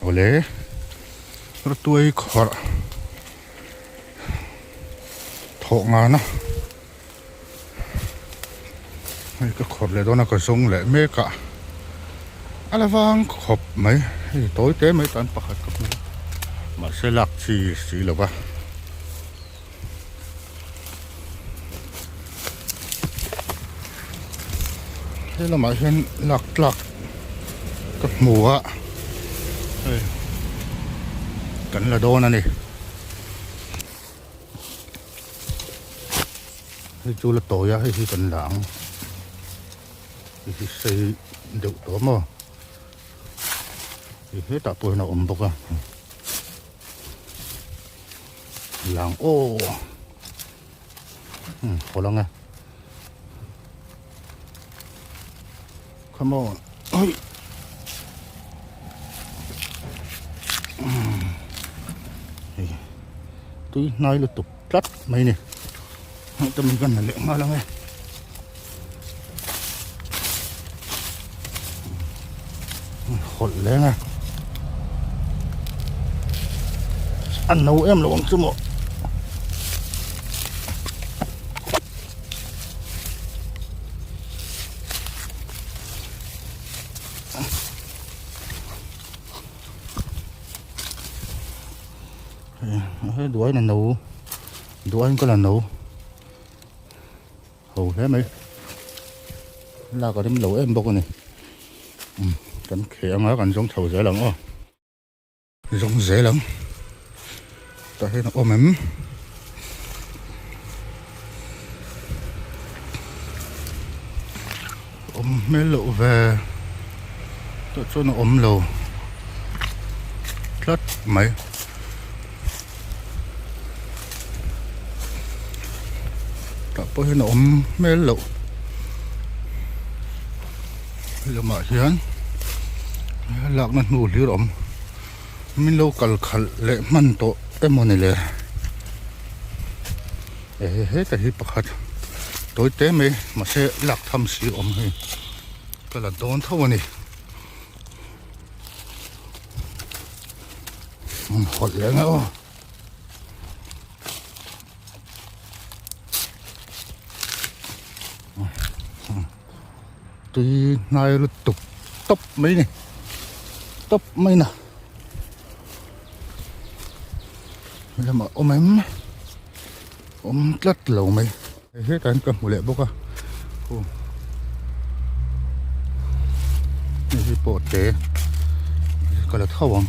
Awle rawtuai khawrh thawh ngana hei ka khawrh leh dawn a ka zawng leh mek a a la vang khawp mai hei tawi te mai tan pakhat ka hmu a mahse lak chi si lo va. He lamah hian lak tlak ka hmu a hei kan la dawn a ni hei chu la tawi a hei hi kan la ang hei hi sei deuh tawh maw hei hetah pawh hian a awm bawk a. Lang aw haw lang e come on oi hei tui hnai lutuk tlat mai ni hei te min kan la leh nghal ang e hawlh leng a an no em lo ang chu maw he duain a no duain ka la no Ho hle mai. Lak a rim lo em bawk a ni. Um, kan kheh anga kan zawng chho zel ang aw. Zawng zel ang. Tah hian a awm em? Awm hmel loh ve. Tah chuan a awm lo. Tlat mai. Tah pawh hian a awm hmel loh lamah hian lakna hnu hlir a awm min lo kal khalh leh hman tawh emaw ni le e heta hi pakhat tawi te mai mahse lak tham si a awm hei ka la dawn tho a ni. Hawlh leh ngeuh a. Tui hnai lutuk tawp mai ni tawp mai na lamah awm em awm tlat lo mai hetah hian ka hmu leh bawk a hei hi pawh te ka la tho ang.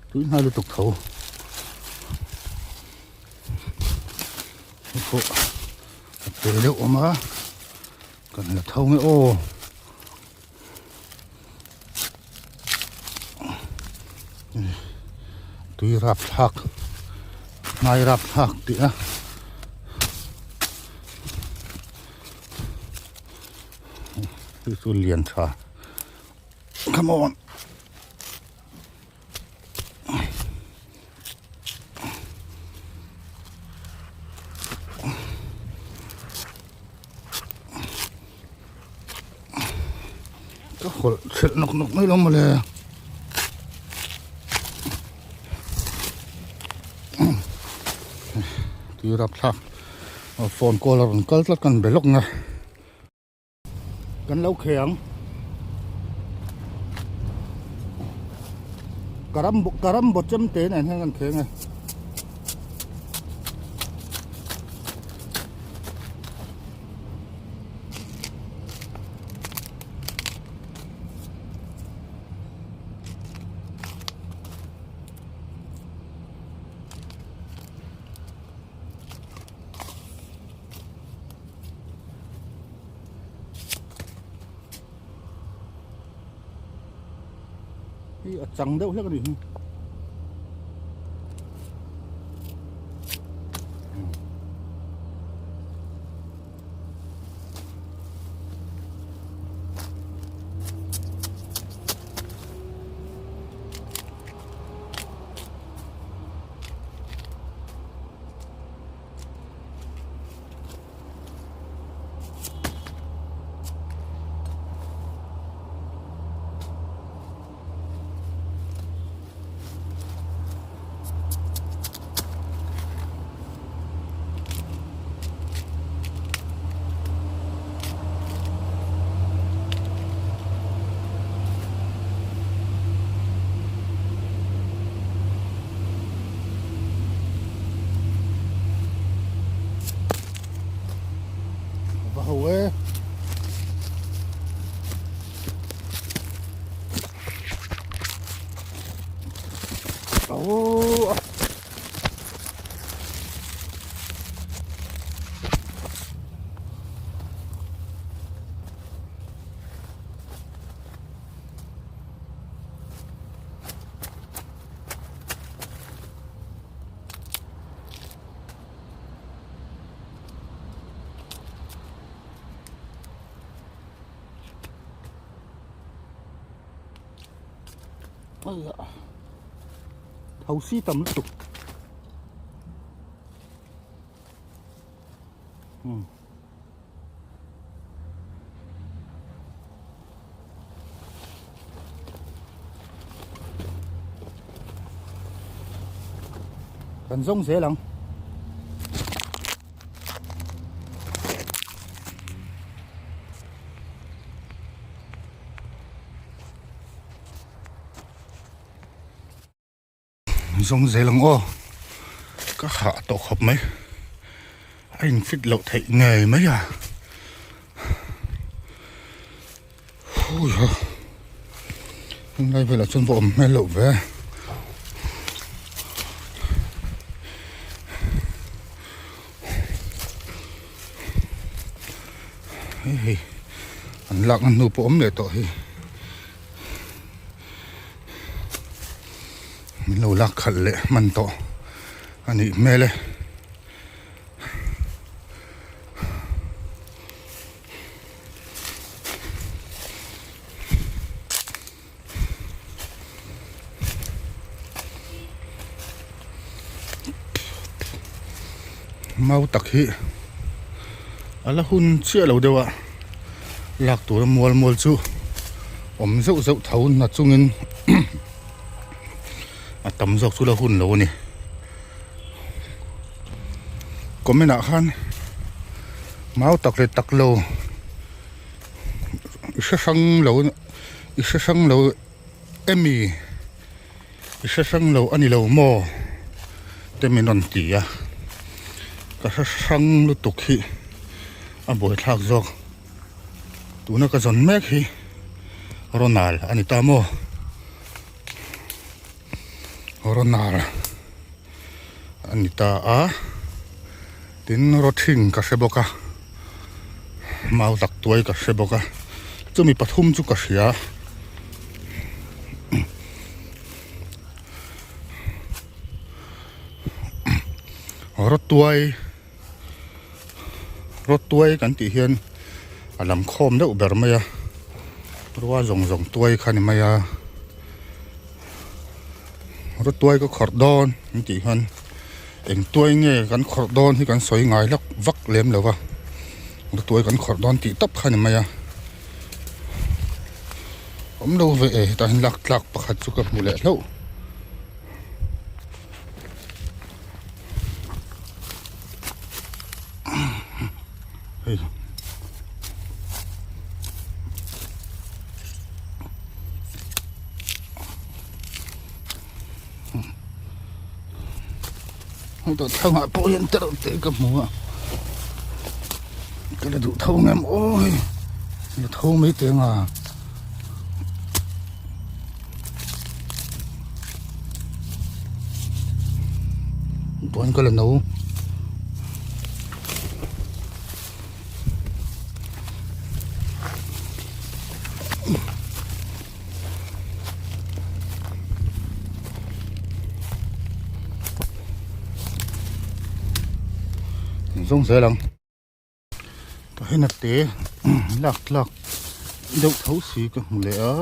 Tui hnai lutuk tho hei pawh a te deuh awm a kan la tho nge aw. Tui rap thlak hnai rap thlak tih a chu chu lian tha come on. Ka hawlh thelh nawk nawk mai lo mawle. Tui rap thlak phone call a rawn kal tlat kan be lawk nga. Kan lo khei ang. Karam karam bawchem te nen hian kan kheng e. Hi a chang deuh hlek a ni hi. a ho e. Oh. Thosi tam lutuk. Hmm. Kan zawng zel ang. Zawng zel ang aw ka hah tawh khawp mai a in fit loh theih ngei mai a hui ha heng lai velah chuan va awm hmel loh ve hei hei an lakna hnu pawh awm leh tawh hi. Min lo lak khalh leh hman tawh a nih hmel e. Mau tak hi a la hun chiah lo deuh a lak tura mual mual chu awm zeuh zeuh tho na chungin a tam zawk chu la hun lo a ni comment ah khan mau tak leh tak lo i hre hrang lo i hre hrang lo emi. I hre hrang lo a ni lo maw? Te min rawn ti a, ka hre hrang lutuk hi a buaithlak zawk. Tuna ka zawn mek hi Ronald a ni ta maw? Ronald a ni ta a, tin rawthing ka hre bawk a, mau tak tuai ka hre bawk a, chumi pathum chu ka hria. Rawtuai rawtuai kan tih hian a lam khawm deuh ber mai a rua zawng zawng tuai kha ni mai a rawtuai ka khawrh dawn an tih hian eng tuai nge kan khawrh dawn hi kan sawi ngai lak vak lem lo va rawtuai kan khawrh dawn tih tawp kha ni mai a. Awm lo ve e hetah hian lak tlak pakhat chu ka hmu leh hlauh. Hei. Hei tawh thangah pawh hian tereuh te ka hmu a ka la duh tho ngem aw hei la tho mai teng a tuan ka la no. Zawng zel ang tah hian a te lak tlak deuh tho si ka hmu leh a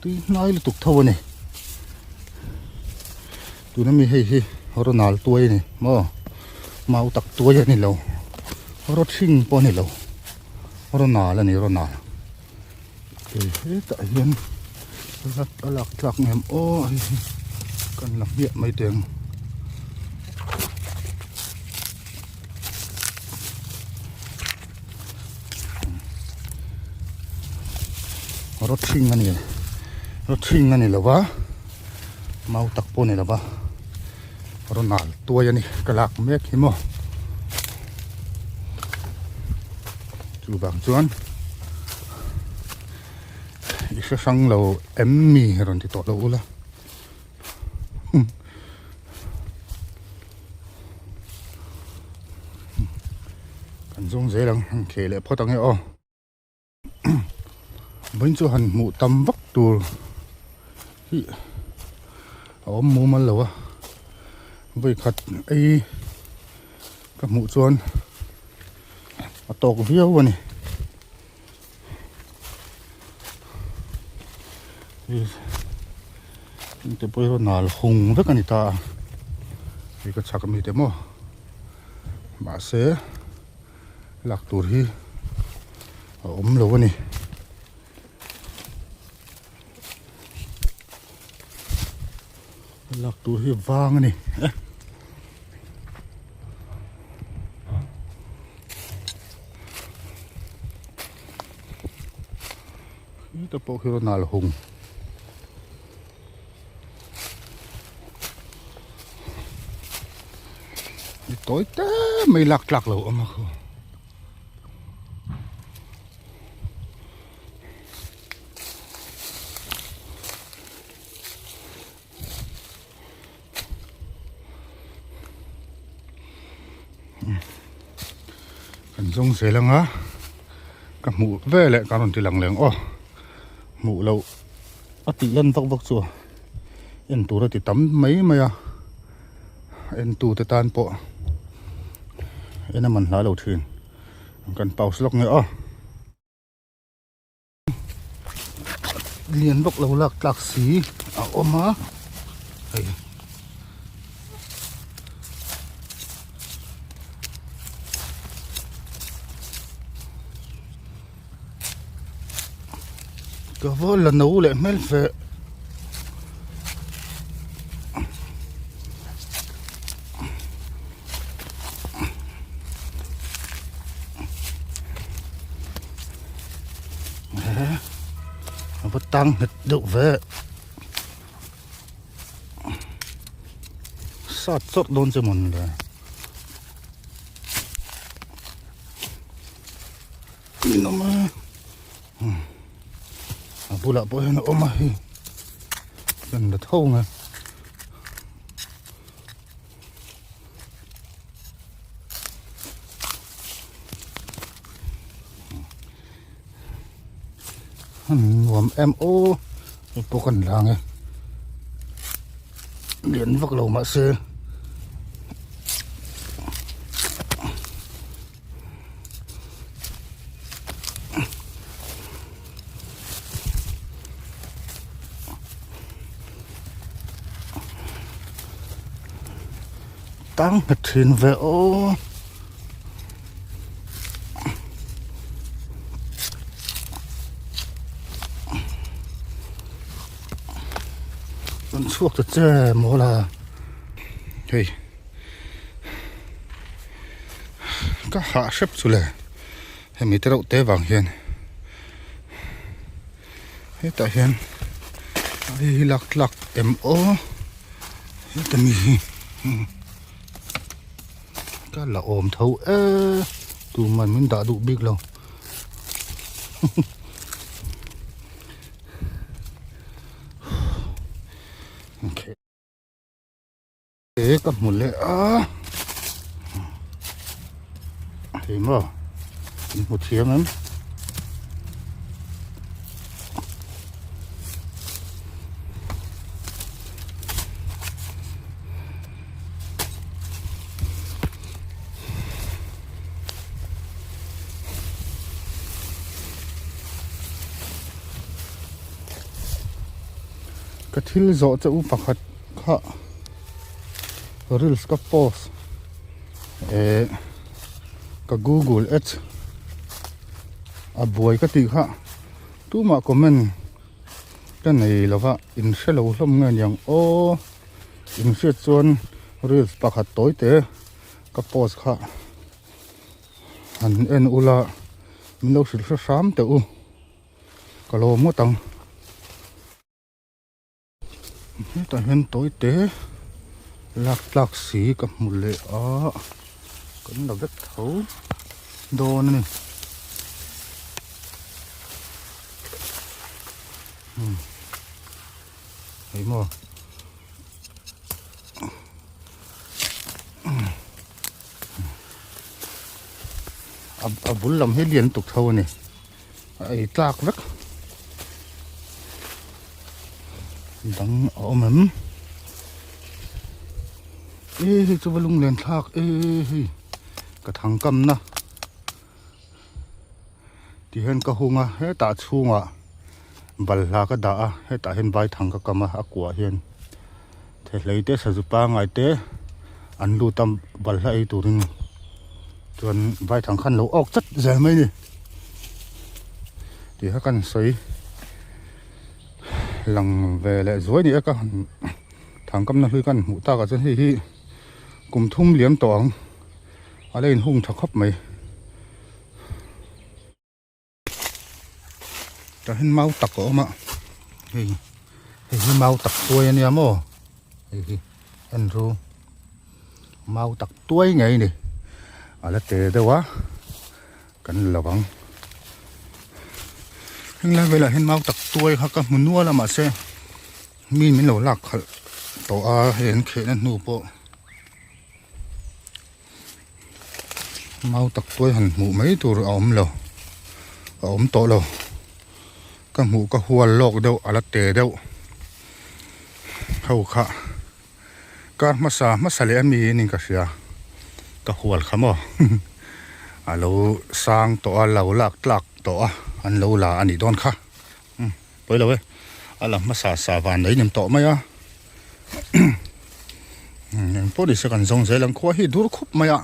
tui hnai lutuk tho a ni. Tuna mi hei hi Ronald tuai a ni maw mau tak tuai a ni lo rawthing pawh a ni lo Ronald a ni Ronald hei hetah hian a lak tlak ngem aw hei hi kan la hmiah mai teh ang. Rawthing a ni. Rawthing a ni lo va, mau tak pawh a ni lo va, rawnal tuai a ni ka lak mek hi maw. Chuvang chuan i hre hrang lo em mi rawn ti tawh lo ula. Kan zawng zel ang, han kheh leh phawt ang e aw. Vawiin chu han hmuh tam vak tur hi a awm mumal lo a vawi khat ei ka hmuh chuan a tawk viau a ni te pawh hi rawn nal hung vek a ni ta a hei ka chhak ami te maw mahse. Lak tur hi a awm lo a ni. Lak tur hi vang a ni. Heta pawh khi rawn nal hung. Ni tawi te mai lak tlak lo awm a khu. Kan zawng zel anga ka hmuh veleh ka rawn ti lang leng aw hmuh loh a tih lan vak vak chu en tur a ti tam mai mai a en tu te tan pawh en a man hla lo thin kan pause lawk nge aw. Lian bawk lo lak tlak si a awm a hei ka va la no leh hmel ve. A va tang nghet deuh ve sat chawrh dawn che mawn le in awm a a bulah pawh hian a awm a hei kan la tho nge. Nuam em aw hei pawh kan la ang e lian vak lo mahse Tang nghet thin ve aw. Kan chhuak ta che maw la. Hei. Ka hah hrep chu le. Hemi te reuh te vang hian. Hetah hian hei hi lak tlak em aw heta mi hi ka la awm tho e tuman min dah duh bik lo okay. E ka hmu leh a thei maw in hmu thiam em ka thil zawh che u pakhat kha reels ka post eh ka google ads a buai ka tih kha tumah comment ka nei lova in hre lo hlawm nge niang aw in hriat chuan reels pakhat tawi te ka post kha han en ula min lo hrilh hre hram teh u ka lawm ngawt ang. Hetah hian tawi te lak tlak si ka hmu leh a kan la vek tho dawn a ni. Hei maw. A bul lam hi lian tuk tho a ni. A ei tlak vek. Dang a awm em? E hei chu va lunglen thlak e hei ka thang kamna ti hian ka hung a hetah chhungah balhla ka dah a hetah hian vaithang ka kam a a kuah hian thehlei te sazu pangai te an lut a balhla ei turin chuan vaithang khan lo awk chat zel mai a ni tih kha kan sawi lang ve leh zuai ni e ka han thangkamna hlui kan hmuh takah chuan hei hi kum thum liam tawh ang a la inhung tha khawp mai. Tah hian mau tak a awm a hei hei hi mau tak tuai a nia maw hei hi en ru mau tak tuai ngei a ni a la te deuh a kan lo ang heng lai velah hian mau tak tuai kha ka hmu nual a mahse mi min lo lak khalh tawh a hei an khehna hnu pawh. Mau tak tuai han hmuh mai tur a awm lo a awm tawh lo ka hmuh ka hual lawk deuh a la te deuh ho kha kar hmasa hmasa leh ami in ka hria ka hual kha maw a lo sang tawh a lo lak tlak tawh a an lo la a nih dawn kha pawi lo e a la hmasa sa van lei nem tawh mai a. Eng pawh nise kan zawng zel ang khua hi dur khup mai a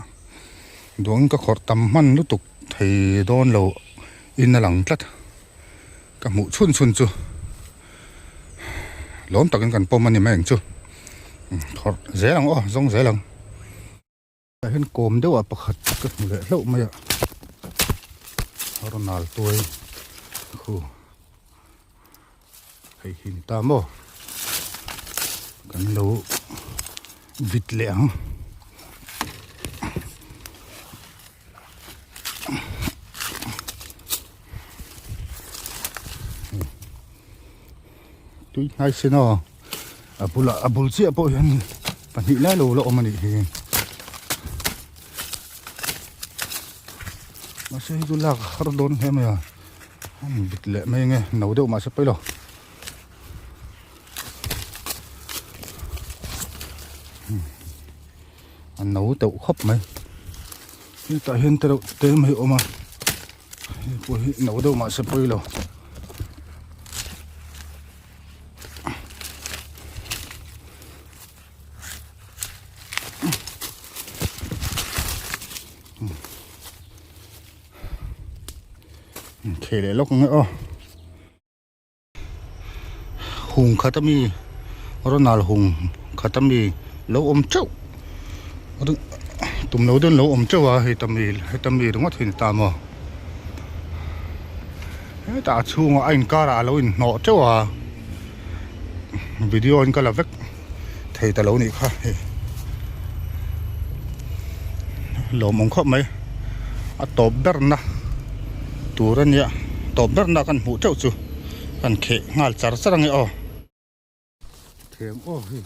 duangin ka khawrh tam hman lutuk thei dawn lo in a lang tlat ka hmuh chhun chhun chu lawm takin kan pawm a ni mai ang chu khawrh zel ang aw zawng zel ang. Tah hian kawm deuh ah pakhat ka hmu leh hlauh mai a a rawn al tuai khu hei hi ni ta maw kan lo vit leh ang. Tui hnai sin aw a bulah a bul chiah pawh hian pahnih lai lo la awm a nih hi mahse hei chu lak a har dawn hle mai a a in bit leh mai ange no deuh mahse pawi lo. A no teuh khawp mai hetah hian te reuh te mai a awm a hei pawh hi no deuh mahse pawi lo. Thei leh lawk ang e aw. Hung khat ami Ronald hung khat ami lo awm teuh tum lo deuhin lo awm teuh a hei ta mi heta mi ringawt hi a ni ta maw hetah a chhungah a inkarah a lo inhnawh teuh a video in ka la vek thei ta lo nih kha hei lawmawm khawp mai a tawp ber na tur a nia tawp ber na kan hmuh teuh chu kan kheh nghal char char ange aw. Theng aw hei.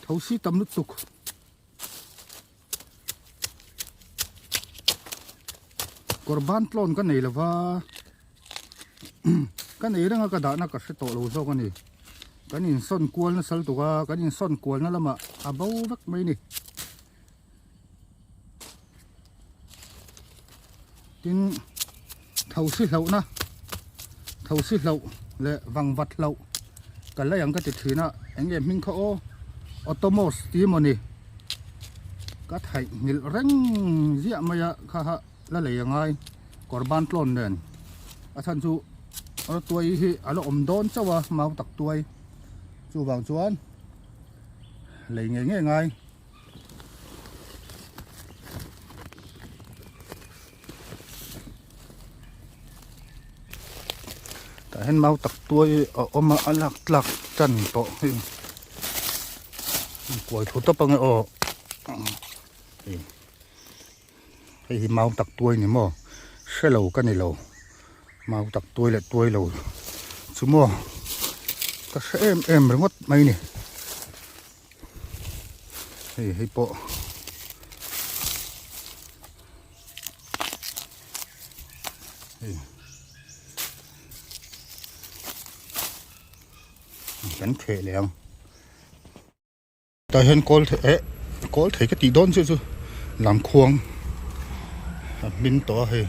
Thosi tam lutuk. Kawr ban tlawn ka nei lova ka nei reng a ka dahna ka hre tawh lo zawk a ni. Kan insawn kual nasa lutuk a kan insawn kualna lamah a bo vek mai a ni. Tin thosi hlauhna thosi hlauh leh vangvat hlauh ka lei ang ka ti thin a eng nge hming kha aw. Automos tih emaw ni ka theih nghilh reng ziah mai a kha ha la lei a ngai kawr ban tlawn nen a chhan chu rawtuai hi a la awm dawn chauh a mau tak tuai chuvang chuan lei ngei ngei ngai. Tah hian mau tak tuai a awm a a lak tlak tan tawh hei kuai thu tawp ange aw hei hei hi mau tak tuai ni maw hre lo ka ni lo mau tak tuai leh tuai lo chu maw ka hre em em ringawt mai ni. Hei hei pawh hei kan theh leh ang tah hian kawl thei eh kawl thei ka tih dawn chiah chu lamkhuang a hmin tawh a hei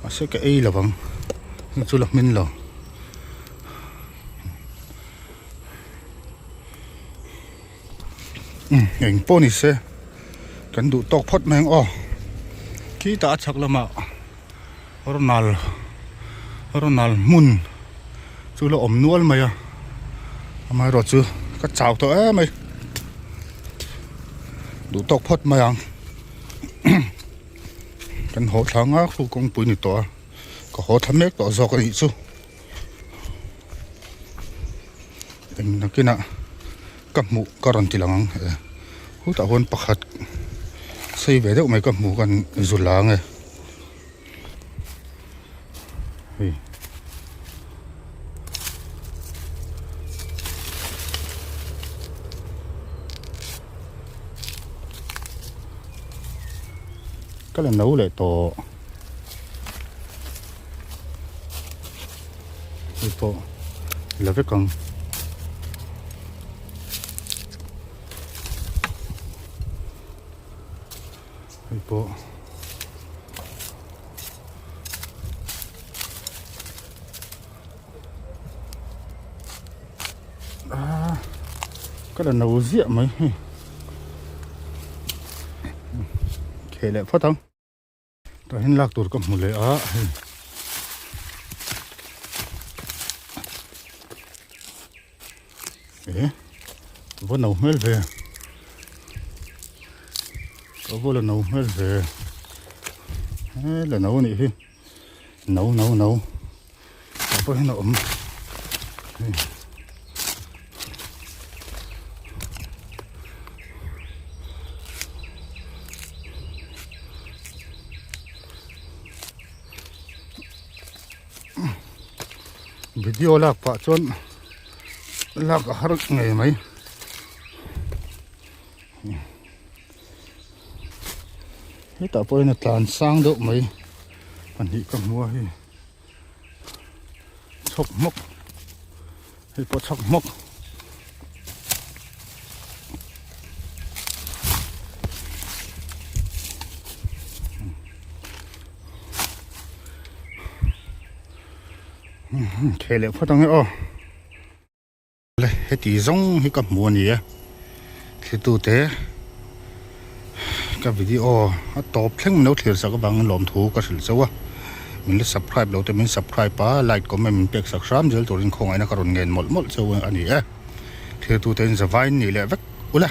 mahse ka ei lovang chu la hmin lo. Eng pawh ni se kan duh tawk phawt mai ang aw khitah a chhak lamah Ronald Ronald hmun chu la awm nual mai a amaherawh chu ka chau tawh em mai duh tawk phawt mai ang kan haw thla ngak chu kawngpui ni tawh a ka haw thla mek tawh zawk a nih chu. Eng nakinah ka hmuh ka rawn ti lang ang e hutah huan pakhat sei ve deuh mai ka hmuh kan zu lang e hei ka la no leh tawh. Hei pawh la vek ang. Hei pawh ah ka la no ziah mai hei. Kheh leh phawt ang. Tah hian lak tur ka hmu leh a hei eh va no hmel ve ka va la no hmel ve he la no anih hi no no no tah pawh hian a awm hei. Video lak pah chuan lak a har ngei mai hetah pawh hian a tlan sang deuh mai pahnih ka hmu a hei. Chhawk hmawk hei pawh chhawk hmawk theh leh phawt ang e aw. Le heti zawng hi ka hmu a ni e thlitute ka video a tawp thleng min lo thlir sak avangin lawmthu ka hrilh chauh a min la subscribe lo te min subscribe a like comment min pek sak hram zel turin khawngaihna ka rawn ngen mawlh mawlh chauh a ni e thlirtute in zavain nih leh vek ula.